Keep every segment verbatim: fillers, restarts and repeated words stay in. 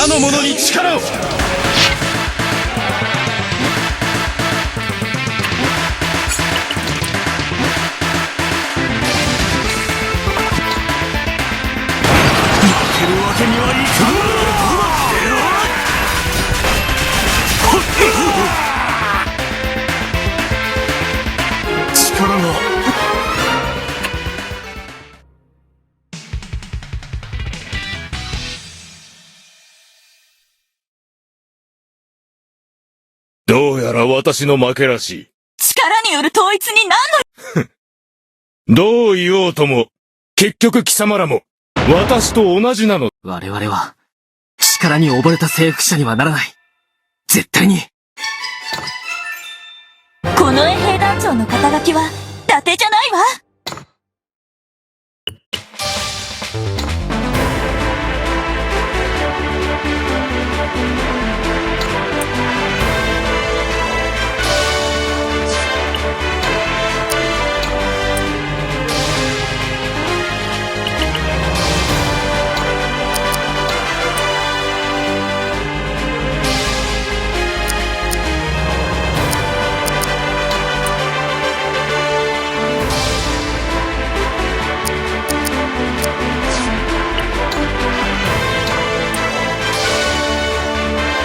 あの者に力を。負けるわけにはいかん。力が。どうやら私の負けらしい。力による統一に何の。どう言おうとも、結局貴様らも私と同じなの。我々は力に溺れた征服者にはならない。絶対に。この衛兵団長の肩書きは伊達じゃないわ。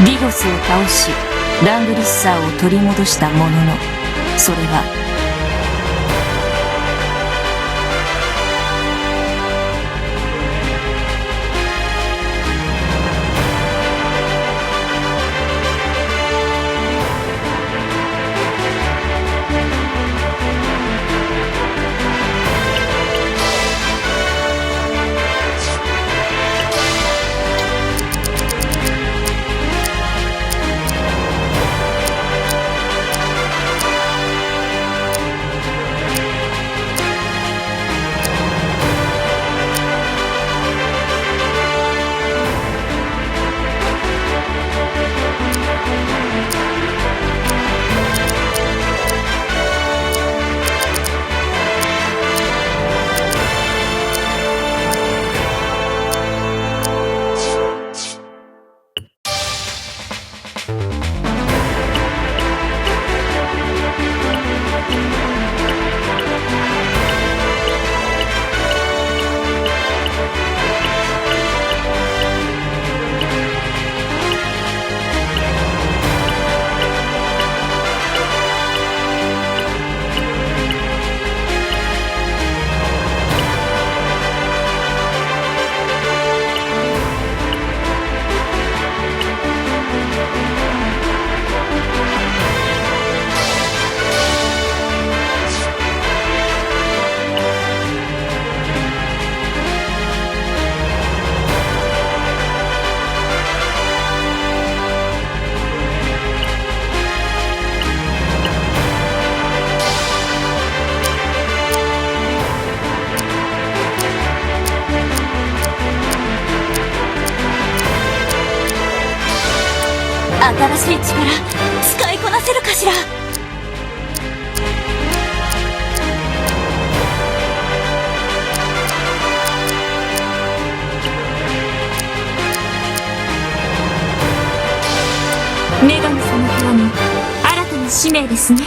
ディゴスを倒し、ラングリッサーを取り戻したものの、それは、新しい力、使いこなせるかしら。女神様からの新たな使命ですね。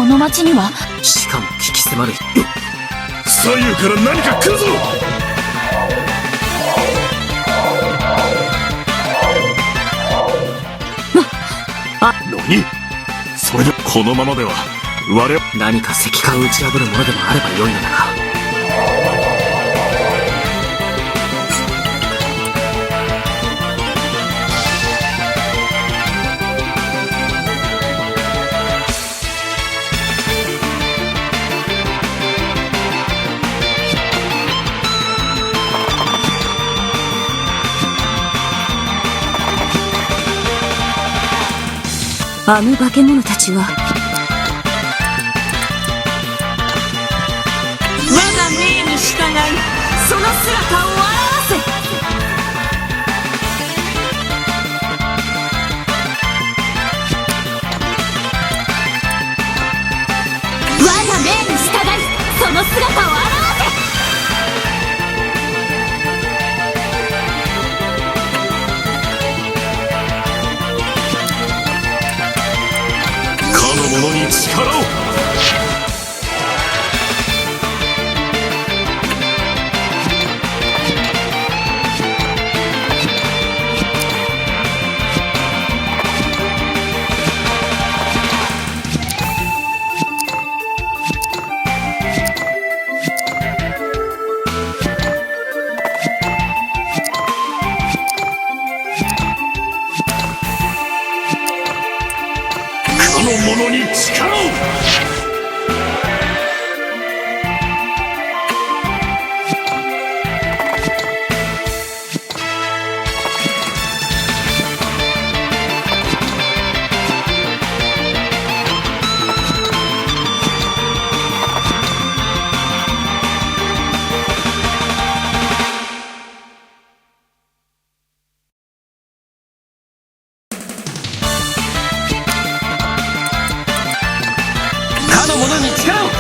の町には。しかも鬼気迫る。左右から何か来るぞ。あ、何？それでこのままでは我々、何か石棺を打ち破るものでもあれば良いのだが。あの化け物たちは。我が命に従い、その姿を現せ。我が命に従い、その姿を現せ。かの者に力を。かの者に力を。かの者に力を。